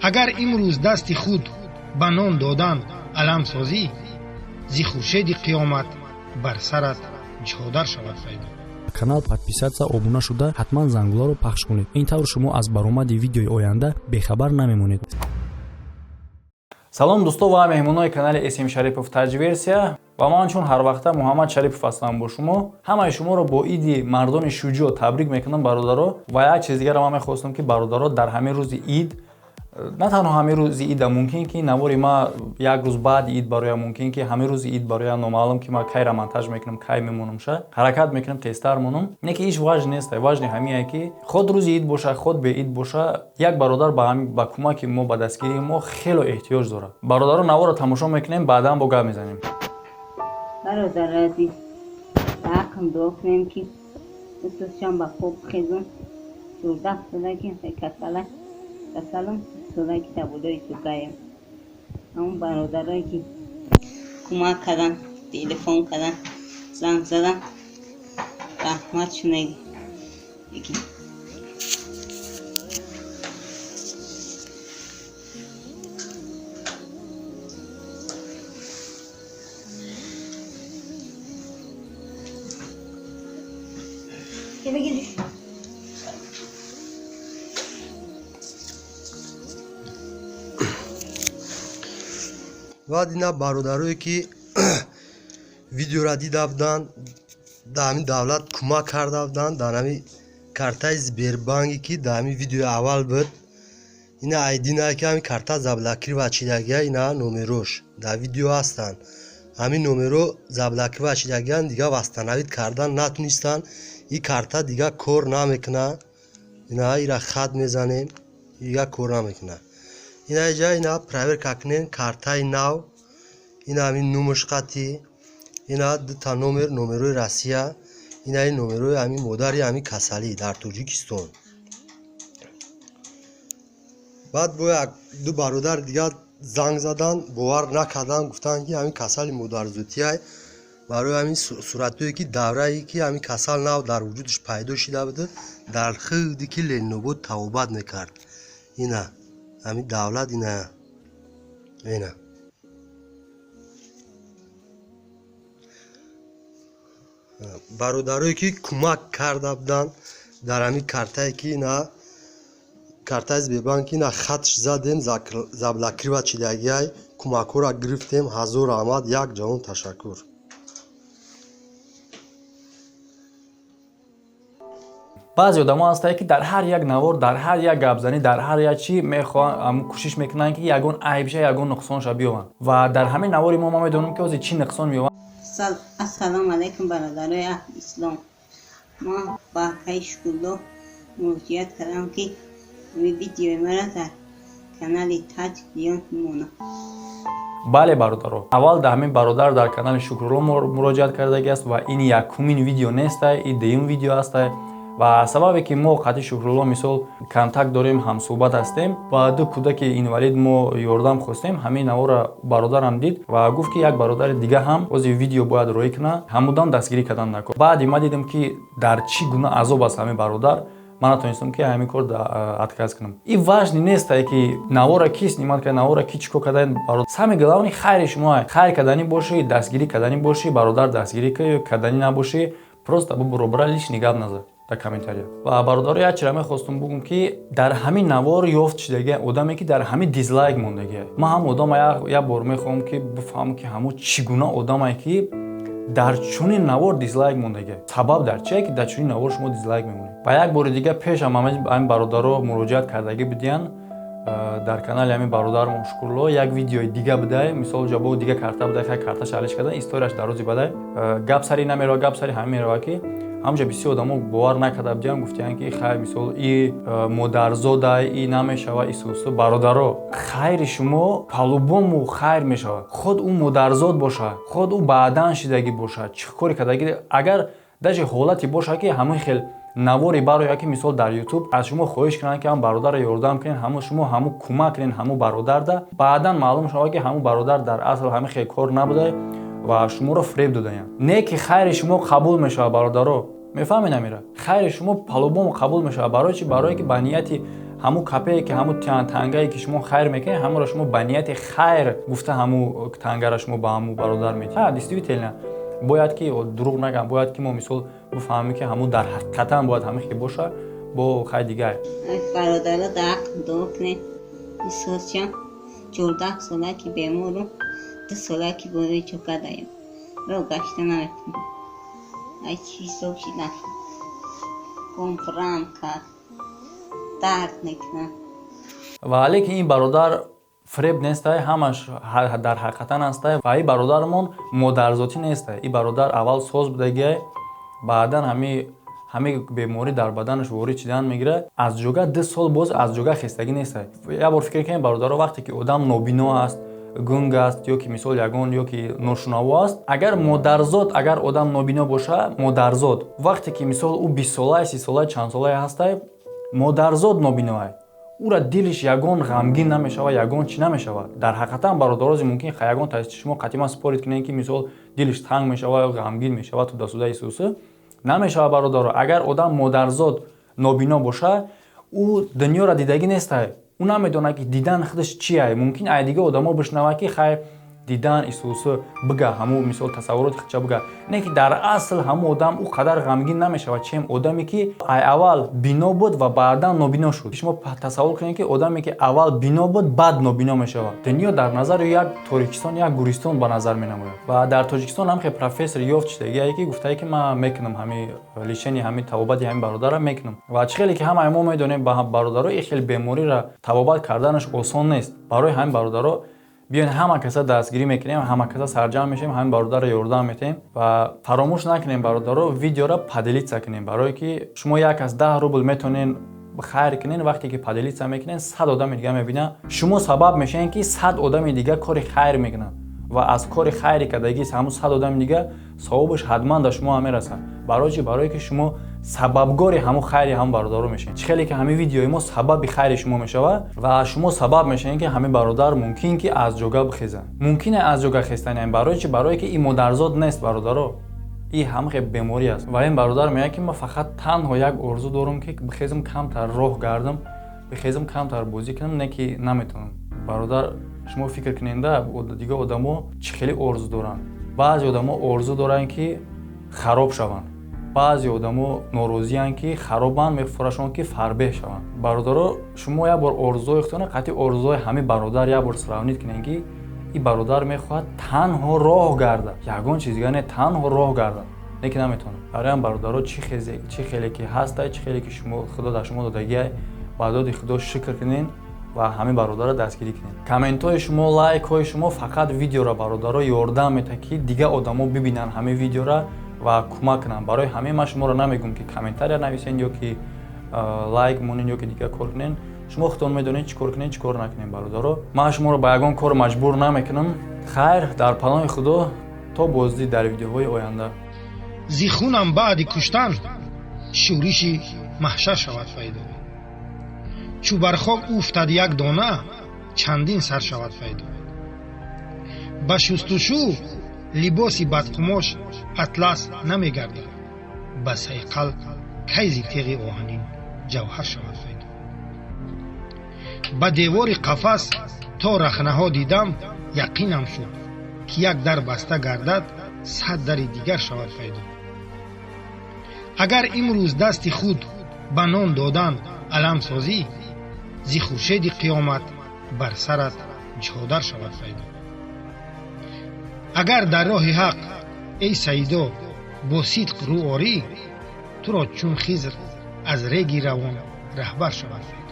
Агар имрӯз дасти худ ба нон додан алам созӣ, зи хуршеди қиёмат бар сарат чодар шавад пайдо. Канал подписаться, обуна шуда, ҳатман зангуларо пахш кунед. Ин тавр шумо аз баромади видеои оянда бехабар намемонед. Салом, дӯсто ва меҳмонои канали СМ Шарипов Таҷверсия, ва ман чун ҳарвақта Муҳаммад Шарипов ҳастам бо шумо. Ҳамаи шуморо бо иди мардони шуҷоъ табрик мекунам, бародаро. Ва як чиз дигаро ман мехостам, ки бародаро, дар ҳамин рӯзи ид, на танҳо ҳамин рӯзи ида, мумкин ки навори ма як рӯз баъди ид бароя, мумкин ки ҳамин рӯзи ид бароя, номаълум ки ма кайра монтаж мекунам, кай мемонамша, ҳаракат мекунам тезтар монам. Не ки иш важный нест, важный ҳамие ки худ рӯзи ид боша, худ беид боша, як бародар ба кӯмаки мо, ба дастгирии мо хело эҳтиёҷ дорад. Бародаро, наворро тамошо мекунем, баъдан бо гап мезанем. Бародари азиз, ба ҳаққам дуо кунем, ки устодшам ба хоб хезум. 14 сола ки касала, касалам, сола ки табудои сугаем. Ҳамон бародарое ки кӯмак кардан, телефон кардан, занг задан, раҳмат шунаги. Баъд ина бародарое ки видеора дида буданд, дар ҳамин давлат кӯмак карда буданд, дар ҳамин картаи Сбербанке ки дар ҳамин видеои аввал буд, ина айдинае ки ҳамин карта заблокировать шидагия, ина номерош дар видео ҳастанд. Ҳамин номеро заблокировать шидагиянд, дига восстановить кардан натунистанд. Ин карта дига кор намекунад. Ина ира хат мезанем, дига кор намекунад. Ина иҷа ина проверка кунем, картаи нав, ина ҳамин нумаш қатӣ, ина дута номер, номерои Россия, ина ин номерои ҳамин модари ҳамин касалӣ дар Тоҷикистон. Баъд бо як ду бародари дигар занг задан, бовар накарданд, гуфтанд, ки ҳамин касали модарзотияй. Барои ҳамин суратҳое ки даврае ки ҳамин касал нав дар вуҷудаш пайдо шида буда, дар хилди ки Ленинобод табобат мекард. Ина ҳамин давлат, ина бародарое ки кӯмак карда буданд, дар ҳамин картае ки ина картаи Сбербанк, ина хатш задем, заблокировать шидагиай, кӯмакҳоро гирифтем. Ҳазор раҳмат, як ҷаҳон ташаккур. Баъзе одамо ҳастанд, ки дар ҳар як навор, дар ҳар як гапзанӣ, дар ҳар як чӣ мехоҳанд, кӯшиш мекунанд, ки ягон айбша, ягон нуқсонша биёванд. Ва дар ҳамин навори мо ман медонам, ки ҳозир чӣ нуқсон меёванд. Ассалому алайкум, бародарои аҳли ислом. Ман ба акаи Шукулло муроҷиат кардам, ки ҳамин видеои маро дар канали Таҷ диён монад. Бале, бародаро, аввал дар ҳамин бародар дар канали Шукрулло муроҷиат кардагиаст ва ин якумин видео нестай, ин дуюм видео ҳастай. Ва сабабе ки мо қатъи Шукрулло мисол контакт дорем, ҳамсӯҳбат ҳастем ва ду кӯдаки инвалид мо ёрдам хостем, ҳамин наворро бародарам дид ва гуфт, ки як бародари дига ҳам ози видео бояд роӣ кунад. Ҳамудам дастгирӣ кардан накор. Баъди ма дидам, ки дар чӣ гуна азоб аст ҳамин бародар, ман натонистам, ки ҳамин кор отказ кунам. И важный нестае, ки навора ки снимать кард, навора ки чӣ кор карда. Самое главное, хайри шумо, хайр карданӣ бошӣ, дастгирӣ карданӣ бошӣ, бародар, дастгирӣ карданӣ набошӣ, просто бубуробра, лишний гап назад дар комментария. Ва бародаро, як чира мехостум бугум, ки дар ҳамин навор ёфт шидаги одаме, ки дар ҳамин дизлайк мондагия, ман ҳам одама як бор мехоҳам, ки бифаҳмам, ки ҳамун чӣ гуна одамае, ки дар чунин навор дизлайк мондагия. Сабаб дар чие, ки дар чунин навор шумо дизлайк мемонед? Ва як бори дига пешам ҳамин бародаро муроҷиат кардагӣ будиянд. Дар канали ҳамин бародармон Шукурло як видеои дига будай, мисол ҷабо дига карта будай, хай карташа алиш кардан, историяш дар рӯзи бадай. Гап сари намерава, гап сари ҳамин мерава, ки ҳамҷа бисёр одамо бовар накарда будиям, гуфтиянд, ки хай, мисол, и модарзодай, и намешава, исусу. Бародаро, хайри шумо по-любому хайр мешавад, худ ӯ модарзод бошад, худ ӯ баъдан шидагӣ бошад, чӣ коре кардагӣ. Агар даже ҳолате бошад, ки ҳамин хел навори бароя, ки мисол дар Ютуб аз шумо хоҳиш кунанд, ки ҳам бародарро ёрдам кунед, ҳамун шумо ҳамун кӯмак кунед ҳамун бародарда, баъдан маълум шавад, ки ҳамун бародар дар асл ҳамин хел кор набуда ва шуморо фиреб додаянд, не ки хайри шумо қабул мешавад. Бародаро, мефаҳмед, амира, хайри шумо по-любому қабул мешавад. Барои чи? Барое ки ба нияти Ҳамун капее ки, ҳамун тангае ки шумо хайр мекунед, ҳамонро шумо ба нияти хайр гуфта, ҳамун тангара шумо ба ҳамун бародар медиҳед. Действительно, бояд ки дурӯғ нагам, бояд ки мо мисол бифаҳмем, ки ҳамун дар ҳақиқатан бояд ҳамин хел боша. Бо хай дигар. Бародаро, дар ҳаққам дуо кунед. Исосчам 14 сола ки беморум, 2 сола ки бораи чока даем, роҳ гашта наметавонам. Ай чӣ ҳисоб шидам, пом кард, дард мекунад. Ва лекин ин бародар фиреб нестай, ҳамаш дар ҳақиқатан ҳастай. Ва ин бародармон модарзотӣ нестай. Ин бародар аввал соз будагиай, баъдан ҳамин беморӣ дар баданаш ворид шидан мегирад. Аз ҷога 2 сол боз аз ҷога хестагӣ нестай. Як бор фикр кунед, бародаро, вақте ки одам нобино аст, гунг аст ё ки мисол ягон ё ки ношунаво аст, агар модарзод, агар одам нобино боша, модарзод, вақте ки мисол ӯ 20-солаи, 30-солаи, чандсолае ҳастай, модарзод нобиноай, ӯра дилиш ягон ғамгин намешавад, ягон чӣ намешавад. Дар ҳақиқатан, бародарози, мумкин ягон шумо қатъиман спорить кунед, ки мисол дилиш танг мешавад ё ғамгин мешавад, туда-сюда исусы намешавад. Бародаро, агар одам модарзод нобино боша, ӯ дунёро дидагӣ нестай, ӯ намедонад, ки дидан худаш чия. Мумкин ай дига одамо бишнавад, ки хай, дидан исусы бига, ҳамун мисол тасаввуроти худша бига, не ки дар асл ҳамун одам ӯ қадар ғамгин намешавад, чем одаме ки ай аввал бино буд ва баъдан нобино шуд. Шумо тасаввур кунед, ки одаме ки аввал бино буд, баъд нобино мешавад, дунё дар назари як торикистон, як гӯристон ба назар менамояд. Ва дар Тоҷикистон ҳам хел профессор ёфт шидагие, ки гуфтае, ки ман мекунам ҳами лечение, ҳами табобати ҳамин бародарам мекунам. Ва чӣ хеле ки ҳамаи мо медонем, бародаро, ин хел бемориро табобат карданаш осон нест. Барои ҳамин, бародаро, биёен ҳама каса дастгирӣ мекунем, ҳама каса сарҷамъ мешавем, ҳамин бародарро ёрдам метаҳем. Ва фаромӯш накунем, бародаро, видеоро поделиться кунем, барое ки шумо як аз 10 рубл метавонен хайр кунен. Вақте ки поделиться мекунен, 100 одами дига мебинад, шумо сабаб мешавед, ки 100 одами дига кори хайр мекунанд ва аз кори хайри кардагӣ ҳамун 100 одами дига савобаш ҳатман дар шумо ҳам мерасад. Барои чӣ? Барое ки шумо сабабгори ҳамун хайри ҳамун бародаро мешавед. Чӣ хеле ки ҳамин видеои мо сабаби хайри шумо мешавад ва шумо сабаб мешавед, ки ҳамин бародар мумкин ки аз ҷога бихезад, мумкине аз ҷога хестани. Барои чӣ? Барое ки ин модарзод нест, бародаро, ин ҳама хел беморӣ аст. Ва ин бародар мегӯяд, ки ман фақат танҳо як орзу дорам, ки бихезам, камтар роҳ гардам, бихезам, камтар бозӣ кунам, не ки наметавонам. Бародар, шумо фикр куненда, дигар одамо чӣ хеле орзу доранд. Баъзе одамо орзу доранд, ки хароб шаванд, баъзе одамо норозиянд, ки харобанд, мефурашон, ки фарбеҳ шаванд. Бародаро, шумо як бор орзуҳои худтона қатъи орзуҳои ҳамин бародар як бор сравнить кунед, ки ин бародар мехоҳад танҳо роҳ гардад, ягон чиз дига не, танҳо роҳ гардад, не ки наметавонад. Барои бародаро, чӣ хеле ки ҳастай, чӣ хеле ки шумо Худо дар шумо додагиай, ба доди Худо шукр кунед ва ҳамин бародарро дастгирӣ кунед. Комментҳои шумо, лайкҳои шумо фақат видеоро, бародаро, ёрдам метаҳад, ки дигар одамо бибинанд ҳамин видеоро ва кӯмак кунанд. Барои ҳамин ман шуморо намегӯм, ки комментария нависен ё ки лайк монед ё ки дигар кор кунед. Шумо худтон медонед, чӣ кор кунед, чӣ кор накунед. Бародаро, ман шуморо ба ягон кор маҷбур намекунам. Хайр, дар паноҳи Худо, то боздид дар видеоҳои оянда. Зи хунам баъди куштан шӯриши маҳшар шавад пайдо, чӯ бар хок уфтад як дона, чандин сар шавад пайдо. Ба шустушӯ либоси бадқумош атлас намегардад, ба сайқал кай зи теғи оҳанин ҷавҳар шавад пайдо. Ба девори қафас то рахнаҳо дидам, яқинам шуд, ки як дар баста гардад, 100 дари дигар шавад пайдо. Агар имрӯз дасти худ ба нон додан алам созӣ, зи хуршеди қиёмат бар сарат чодар шавад пайдо. Агар дар роҳи ҳақ, эй Саидо, бо сидқ рӯ орӣ, туро чун Хизр аз реги равон раҳбар шавад пайдо.